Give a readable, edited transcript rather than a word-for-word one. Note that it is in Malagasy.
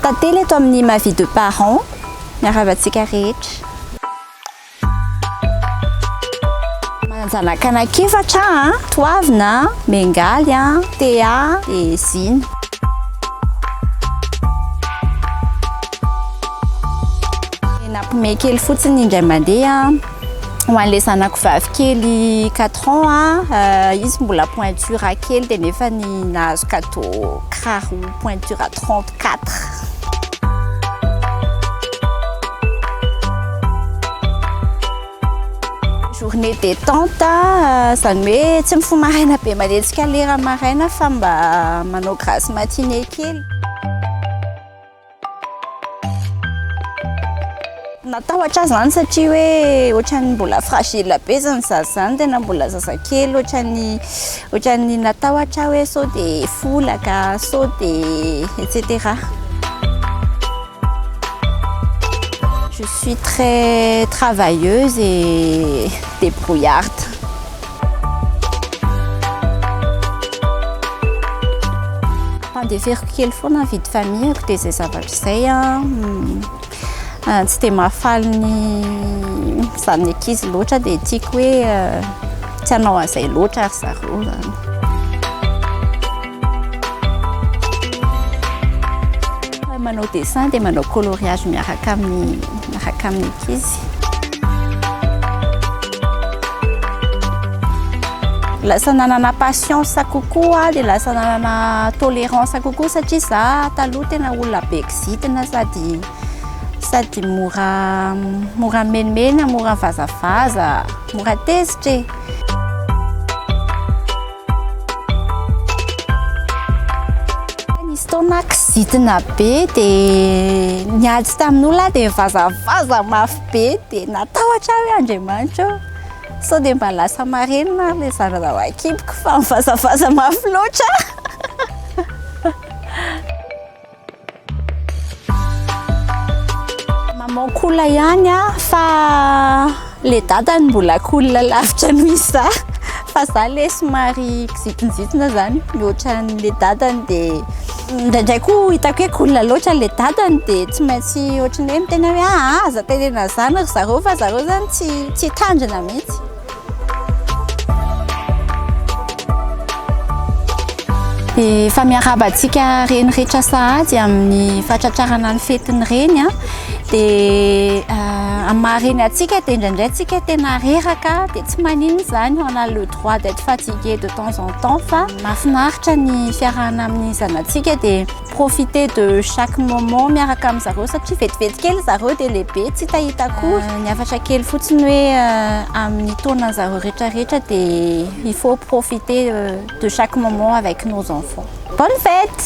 Tantely eto amin'ny Ma vie de parent. Miarahaba antsika rehetra. Manan-janaka anankiefatra aho an, Toavina, Mengaly, Théa dia Zina. Nampime kely fotsiny indray mandeha ho an'ilay zanako vavy kely 4 ans a, izy mbola pointure kely dia nefa ny nahazo cadeau kiraro pointure 34. Journée détente izany hoe tsy mifoha maraina be manenjika lera maraina fa mba manao grasse matinée kely. Natahotra aho izany satria hoe ohatran'ny mbola fragile be izany zaza izany, tena mbola zazakely ohatran'ny ohatran'ny natahotra aho hoe sao dia folaka, sao dia et cetera. Je suis très travailleuse et débrouillarde. Ampandeferiko kely foana ny vie de famille-ko dia izay zavatra izay an, tsy dia mahafaly ny izany ankizy loatra dia tiako hoe tsy hanao an'izay loatra ry zareo izany. Manao dessin dia manao coloriage miaraka amin'ny miaraka amin'ny ankizy. Lasa nanana patience kokoa aho dia lasa nanana tolérance kokoa satria za taloha tena olona be kizitina sady sady mora mora menimena, mora vazavaza, mora tezitra e. Nisy taona kizitina be dia niady tamin'olona aho dia nivazavaza mafy be dia natahotra aho hoe Andriamanitra ô, sao dia mba lasa marenina ary ilay zaza ao an-kiboko fa mivazavaza mafy loatra. Maman cool ihany aho fa le dadany mbola cool lavitra noho izaho fa za le somary kizitinjitina zany mihoatra an'le dadany dia indraindray koa hitako hoe cool loatra le dadany dia tsy maintsy ohatran'ny hoe miteny hoe aa aza tenenina zany ry zareo fa zareo zany tsy tsy hitandrina mihitsy. Efa miarahaba antsika reny rehetra sahady amin'ny fahatratrarana ny fetin'ny reny dia amin'ny maha reny antsika dia indraindray antsika tena reraka dia tsy maninona izany, on a le droit d'être fatigué de temps en temps fa mahafinaritra ny fiarahana amin'ny zanatsika dia profiter de chaque moment miaraka amin'ny zareo satria vetivety kely zareo dia lehibe tsy hitahita akory. Ny hafatra kely fotsiny hoe amin'ny taonan'ny zareo rehetra rehetra dia il faut profiter de chaque moment avec nos enfants. Bonne fête!